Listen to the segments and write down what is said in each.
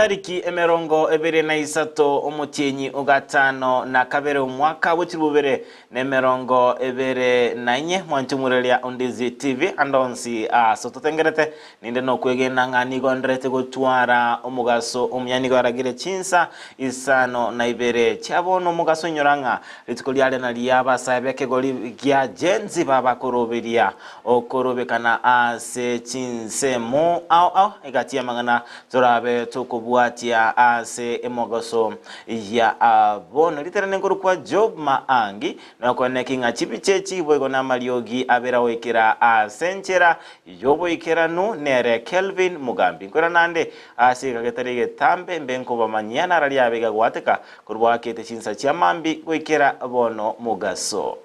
Chitariki 23 omotienyi o gatano na kabere omwaka bwe chilifu bibere na 24, mwanche omoreria o Ndizi TV ande onsi ase ototengerete, ninde nokwegena ng'a nigo nderete gotwara omogaso omuya nigo aragire chinsa isano na ibere chia bono omogaso inyora ng'a rituko riare naria abasae b'ekegori gia Gen Z babakoroberia okorobekana ase chinsemo ao ao egati y'amang'ana Torabe tokobwatia ase emogoso ya bono. Ritera nenkorokwa Job Maangi, nokoeneki ng'a chibicha echi boigo namariogi abere agoikera ase enchera y'oboikeranu nere Kelvin Mugambi. Nkoira nande ase egeka getari egetambe mbe nkobamanyia nara riabe iga goateka korwa goakete chinsa chia mambi goikera bono mogaso.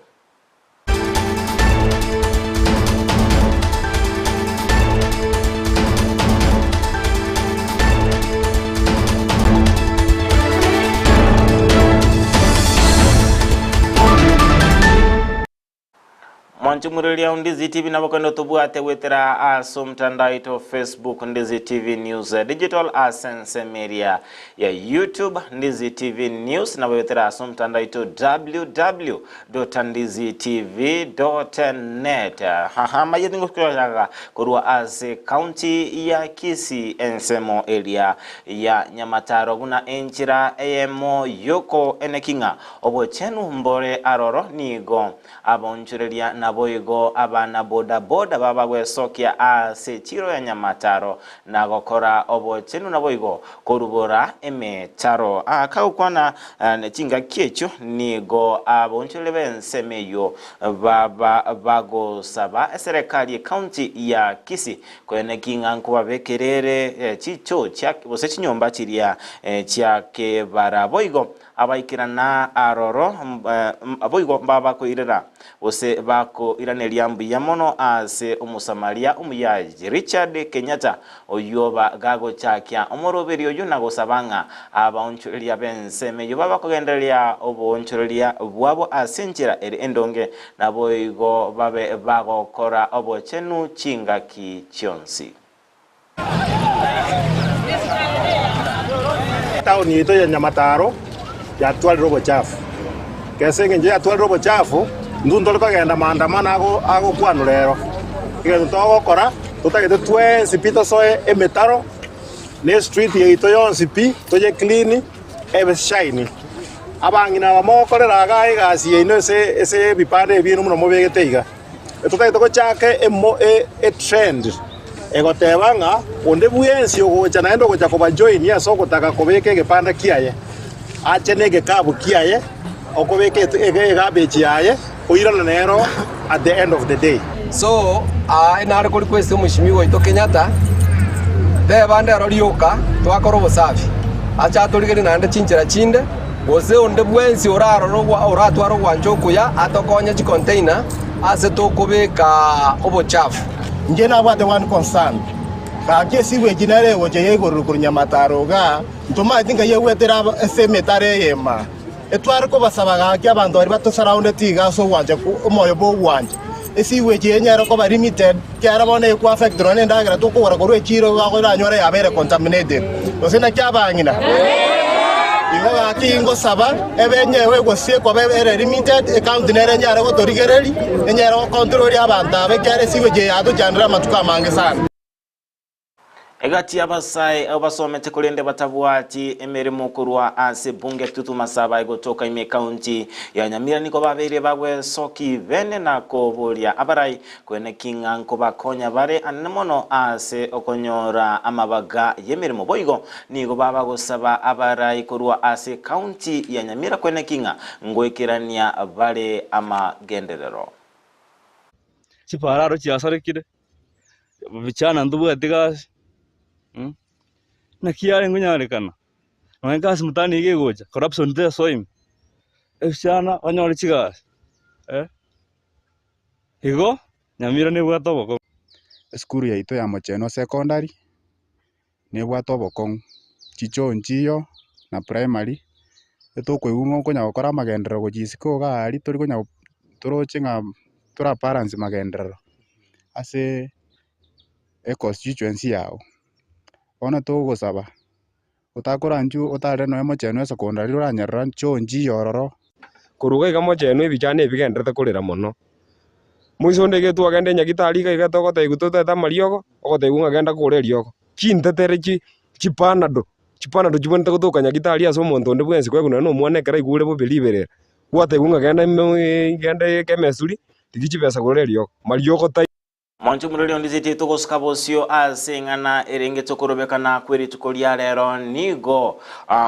Mwanche omorigereria Ndizi TV nabo kende tobwate goetera ase omotandao oito Facebook Ndizi TV News Digital ase ensemo eria ya YouTube Ndizi TV News nabo goetera ase omotandao oito www www.ndizitv.net Haha mayete ngokoyaga korwa ase county ya Kisii ensemo eria ya Nyamataro buna enchera eyemo yokoeneki ng'a obochenu mbore aroro nigo abaonchoreria naboigo abana boda boda babagwesokia ase chiro ya Nyamataro na gokora obochenu naboigo korubora emetaro. Akagokwana chingaki echio nigo abaonchoreri b'ensemo eyio baba bagosaba eserekari y'ecounty ya Kisii koeneki ng'a nkobabekerere chichoo chia gose chinyomba chiria chia kebara. Boigo Abaikerana aroro, boigo mbabakoirera, gose bakoiraneria mbuya mono ase Omosamaria omuya Richard Kenyatta, oyio gagochakia omoroberi oyio na gosaba ng'a abaonchoreria b'ensemo eyio babakogendereria oboonchoreria bwabo ase enchera ere endonge, naboigo babe bagokora obochenu chingaki chionsi. Etaoni yaito ya Nyamataro yatwarire obochafu. Ase engencho yatwarire obochafu, intwe ntore kogenda maandamano agokwanwa rero. Egento togokora, totagete twensi pi tosoe emetaro na estreet yaito yonsi pi toye clean ebe shiny. Abang'ina aba mogokorera igaa egasi yaino ase ebipande ebi biaino buna mobegete iga. Totagete gochaka etrend egoteba ng'a onde bwensi ogocha naende ogocha kobajoinia ase ogotaka kobeka egepanda kiaye, ache na egekabu kiaye, okobeka egarbage yaye, oirane nero at the end of the day. So aa nare ko request omweshimiwa oito Kenyatta, teba ndero rioka twakora obosafi, ache atorigerie naende chinchera chinde, Gose onde bwensi orarore oratware ogwancha okuya atokonye chicontainer ase tokobeka obochafu. Inche nabwate one concern, gaki esewage nere egocha yaigorerwa korwa Nyamataro igaa, ntomaeti nkai egwetera ase emetaro eye imaa. Etware kobasaba gaki abanto baria batosurroundeti iga ase ogwancha omoyo bwa ogwancha, esewage eye enyare koba limited, ekiagera bono eye koaffect nonya na endagera tokogora korwa echiro iga oranyore yabeire contaminated. Gose naki abang'ina? Igo gaki ingosaba ebe enyewe gose ekoba ere limited, ecounty nere enyare gotorigereria, enyare gocontrol abanto aba ekiagera esewage eye yatochandire amatuko amange sana. Egati y'abasae abo basomete korende batabwati emeremo korwa ase ebunge Kitutu Masaba egotoka ime ekaunti ya Nyamira nigo babeire bagwesoki bene na koboria abarai koeneki ng'a nkobakonya bare anene mono ase okonyora amabaga y'emeremo boigo nigo babagosaba abarai korwa ase ekaunti ya Nyamira koeneki ng'a ngoikerania bare amagenderero. Chipara aro chiasarekire. Vijana ntobwati gasi, naki yarenge konyarekana, nonye egasi mtaani iga egocha, corruption tesoa ime, ebichana banyore chigasi igo Nyamira nebwate obokong'u. Esukuru yaito ya Mochenwa Secondary, nebwate obokong'u, chichoo nchiyo na primary, etokoigwa ng'a okonya gokora amagenderero gochia isiko iga aria tori konya toroche ng'a tora balance magenderero ase econstituency yago. Bono togosaba, Otakoranchwe otare nonya mochenu esekondari oranyerera choo nchiyo ororo. Korwa iga iga mochenu ebichana ebi bigendererete korera mono. Moiso onde iga twagenda enyagitari iga iga togotebiwa totete amariogo, ogotebiwa ng'a genda kore eriogo. Chintetere chi chipanado, chipanado chibwenerete gotoka nyagitari ase omonto onde bwensi koegwa nonye na omwana ekero aigure bobe riberera, gwatebiwa ng'a genda genda ekemesuri, rigia chibesa gora eriogo, mariogo taiyo. Monto omorweri onde tete togosuka bosio ase eng'ana erenge tokorobekana kwe rituko ria rero nigo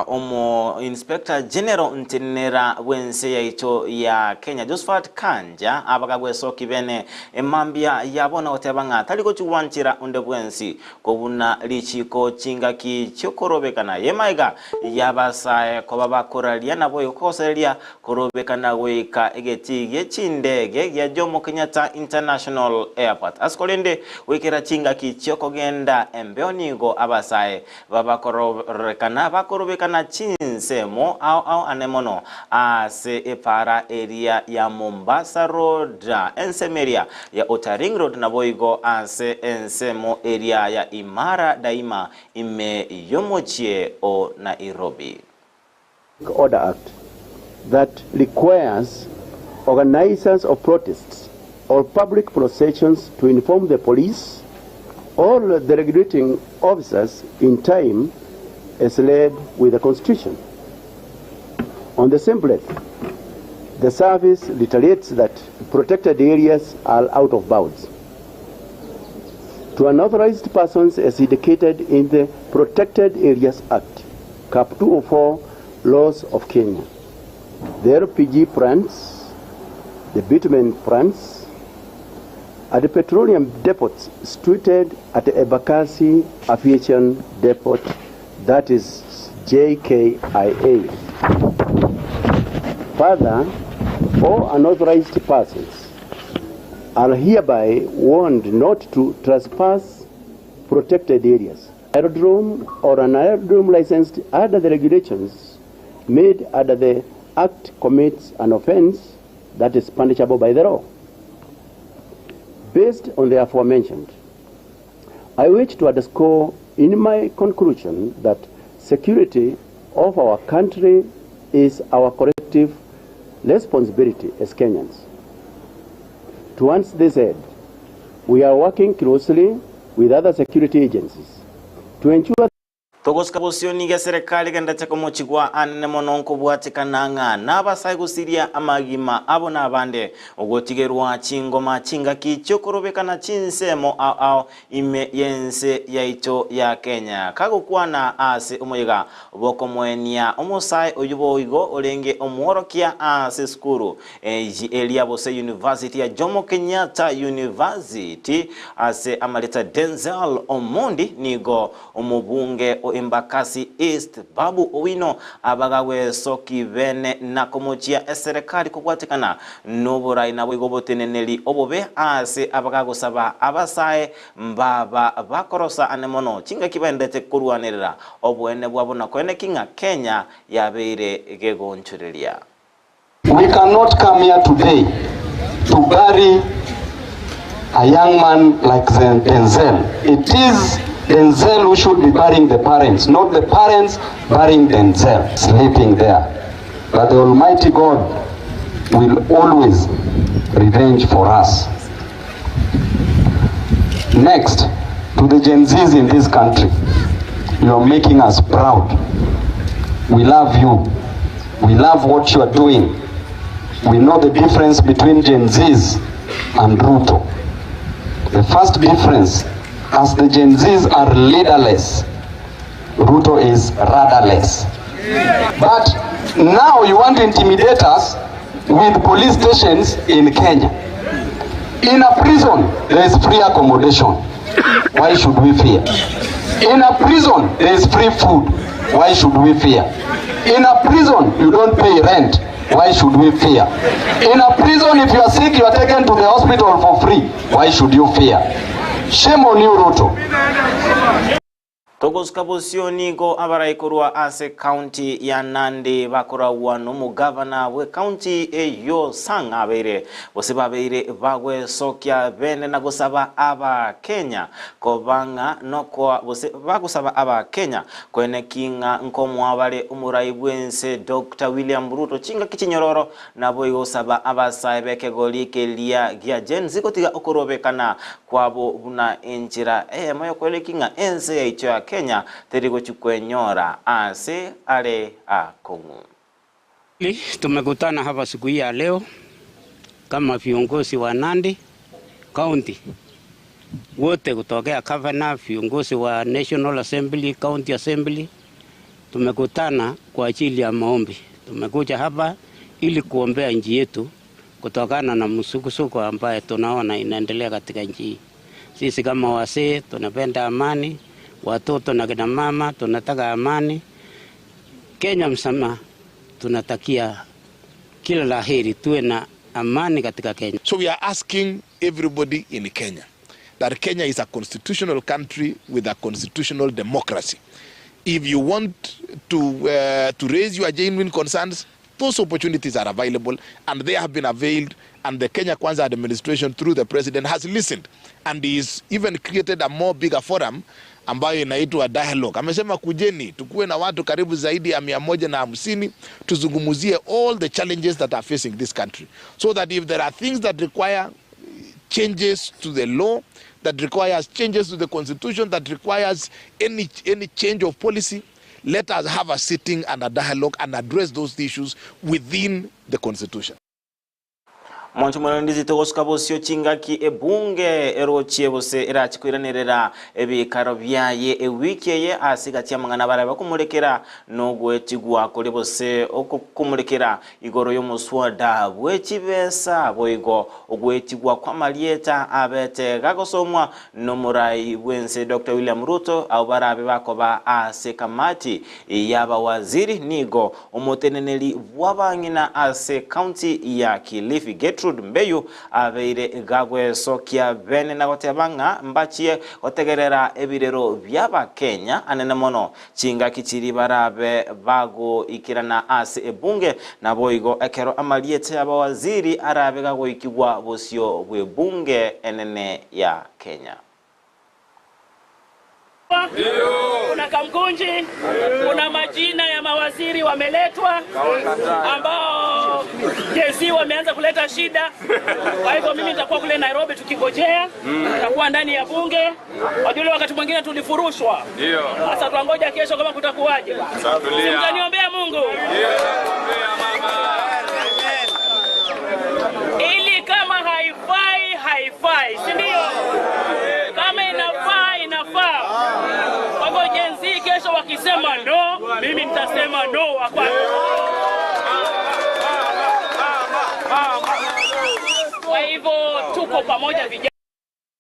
omo Inspector General ntenenera bw'ense yaito ya Kenya Josphat Kanja abakagwesoki bene emambia ya bono goteba ng'a tari gochigwanchera onde bwensi kobuna richiko chingaki chiokorobekana yemaiga y'abasae koba bakoraria naboigo kogosereria Korobekana goika egetii gie chindege gia Jomo Kenyatta International Airport. Ase korende goikera chingaki chi'okogenda embeo nigo abasae babakororekana bakorobekana chinsemo ao ao ane mono ase epaara eria ya Mombasa Road, ensemo eria ya Outer Ring Road naboigo ase ensemo eria ya Imara Daima ime y'omochie o Nairobi. Order Act that requires organizers of protests or public processions to inform the police or the regulating officers in time as led with the Constitution. On the same breath, the service reiterates that protected areas are out of bounds to unauthorized persons as indicated in the Protected Areas Act, Cap 204, Laws of Kenya. The LPG plants, the bitumen plants, at the petroleum depots situated at the Embakasi Aviation Depot, that is JKIA. Further, all unauthorized persons are hereby warned not to trespass protected areas. Aerodrome or an aerodrome licensed under the regulations made under the Act commits an offense that is punishable by the law. Based on the aforementioned, I wish to underscore in my conclusion that security of our country is our collective responsibility as Kenyans. Towards this end, we are working closely with other security agencies to ensure Togosika bosio nigo eserekari egenderete komochigwa anene mono nkobwatekana ng'a nabasae gosiria amagima abo na abande, ogotigerwa chingoma chingaki chiokorobekana chinsemo ao ao ime y'ense yaito ya Kenya. Kagokwana ase omoyega bw'okomoenia omosae oyio boigo orenge omworokia ase esukuru eria gose University ya Jomo Kenyatta University ase amareta Denzel Omondi nigo Omobunge o Embakasi East Babu Owino abagagwesoki bene na komochia eserekari kobwatekana noborai naboigo oboteneneri obobe ase abagagosaba abasae mbaba bakorosa ane mono chingaki baendete korwanerera oboene bwabo na koeneki ng'a Kenya yabeire gegonchoreria. We cannot come here today to bury a young man like Denzel. It is Denzel who should be burying the parents, not the parents burying Denzel, sleeping there. But the Almighty God will always revenge for us. Next, to the Gen Zs in this country, you are making us proud. We love you. We love what you are doing. We know the difference between Gen Zs and Ruto. The first difference, as the Gen Zs are leaderless, Ruto is rudderless. But now you want to intimidate us with police stations in Kenya. In a prison, there is free accommodation. Why should we fear? In a prison, there is free food. Why should we fear? In a prison, you don't pay rent. Why should we fear? In a prison, if you are sick, you are taken to the hospital for free. Why should you fear? Shame on you, Ruto. Togosuka bosio nigo abarai korwa ase county ya Nandi bakoragwa nomogavana bwe county eyio Sang abeire gose babeire bagwesokia bene na gosaba abakenya koba ng'a nokoa gose bagosaba abakenya koeneki ng'a nkomoa bare omorai bwense Doctor William Ruto chingaki chinyororo Naboigo gosaba abasae b'ekegori keria gia Gen Z gotiga okorobekana kwabo buna enchera eyemo y'okoenekia ng'a ense yaito ya Kenya teri gochia kwenyora aase are akong'u. Tumekutana hapa siku hii ya leo kama viongozi wa Nandi County wote kutokea governor, viongozi wa National Assembly, County Assembly Tumekutana kwa ajili ya maombi. Tumekuja hapa ili kuombea nchi yetu kutokana na msukosuko ambaye tunaona inaendelea katika nchi hii. Sisi kama wazee tunapenda amani, watoto na kina mama tunataka amani. Kenya mzima tunatakia kila la heri, tuwe na amani katika Kenya. So we are asking everybody in Kenya that Kenya is a constitutional country with a constitutional democracy. If you want to, uh, to raise your genuine concerns, those opportunities are available and they have been availed and the Kenya Kwanza administration through the president has listened and is even created a more bigger forum ambayo inaitwa dialogue. Amesema kujeni tukuwe na watu karibu zaidi ya 150 tuzungumzie all the challenges that are facing this country so that if there are things that require changes to the law that requires changes to the constitution that requires any, any change of policy let us have a sitting and a dialogue and address those issues within the constitution. Mwancho mono ndizite gosuka bosio chingaki ebunge erochie gose erachi koiranerera ebikaro biaye ewiki eye ase egati y'amang'ana barabe bakomorekera nogwetigwa koria gose okomorekera Igoro y'omoswada bwe chibesa boigo ogwetigwa kw'amarieta abete gagosomwa nomorai bw'ense Doctor William Ruto abwo barabe bakoba ase kamati y'abawaziri nigo omoteneneri bw'abang'ina ase county ya Kilifi Gertrude Mbeyu abeire gagwesokia bene na goteba ng'a mbachie gotegerera ebirero bi'abakenya anene mono Chingaki chiria barabe bagoikerana ase ebunge, naboigo ekero amarieta y'abawaziri arabe gagoikigwa bosio bw'ebunge enene ya Kenya. Kuna Kamkunji, kuna majina ya mawaziri wameletwa ambao Gen Z wameanza kuleta shida. Kwa hivyo mimi nitakuwa kule Nairobi tukingojea, nitakuwa ndani ya bunge. Wajua wakati mwingine tulifurushwa. Sasa twangoja kesho kama kutakuwaje. Si mtaniombea Mungu ili kama haifai haifai, si ndio? Kama inafaa inafaa. Kwa hivyo Gen Z kesho wakisema no, mimi nitasema no wa kwanza. Kwa hivyo tuko pamoja vijana.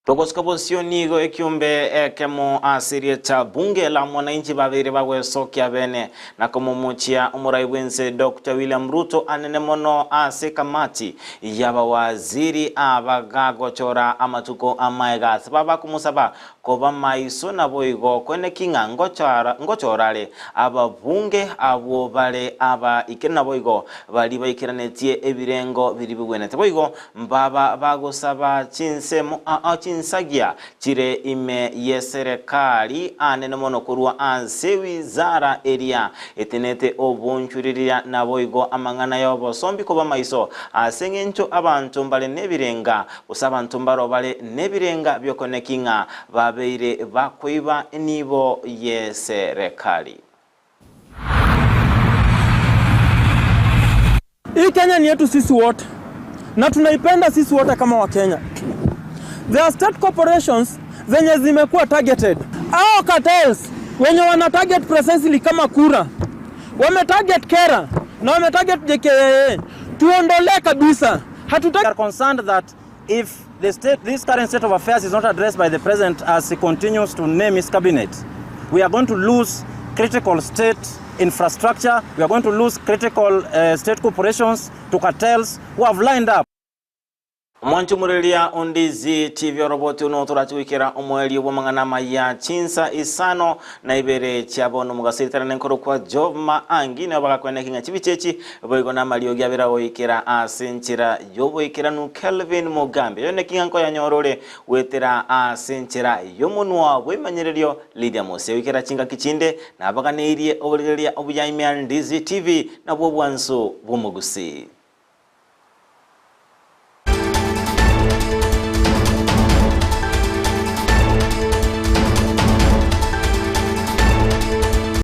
Togosika bosio nigo ekiombe ekemo ase erieta bunge la mwananchi babeire bagwesokia bene na komomochia omorai bwense Doctor William Ruto anene mono ase ekamati y'abawaziri abagagochora amatuko amaega ase babakomosaba koba maiso naboigo koeneki ng'a ngochora are ababunge abwo bare aba ikere naboigo baria baikeranetie ebirengo biria bigwenerete. Boigo mbaba bagosaba chinsemo ao chinsagia chire ime y'eserekari anene mono korwa ase wizara eria etenete obonchuriria naboigo amang'ana y'obosombi koba maiso ase engencho abanto mbare nebirenga gose abanto mbaro bare nebirenga biokoneki ng'a babeire bakoiba enibo y'eserekari. Hii Kenya ni yetu sisi wote na tunaipenda sisi wote kama Wakenya. There are state corporations zenye zimekuwa targeted. Hao cartels wenye wana target precisely kama kura wame target Kera na wame target JKIA. Tuondolee kabisa. Hatutaki. We are concerned that if the state, this current state of affairs is not addressed by the president as he continues to name his cabinet, we are going to lose critical state infrastructure, we are going to lose critical state corporations to cartels who have lined up. Omwancho omoreria o Ndizi TV oroboti ono torache goikera omoerio bw'amang'ana amaya chinsa isano na ibere chia bono omogaso ritarane nkorokwa Job Maangi nabo bagakoeneki ng'a chibicha echi boigo namariogi abere agoikera ase enchera y'oboikeranu Kelvin Mugambi oyo neki ng'a nkoyanyora ore goetera ase enchera y'omonwa bw'emanyererio Lydia Mose goikera chingaki chinde nabaganeirie oborigereria obuya ime ya Ndizi TV nabwo obwansu bw'omogusii.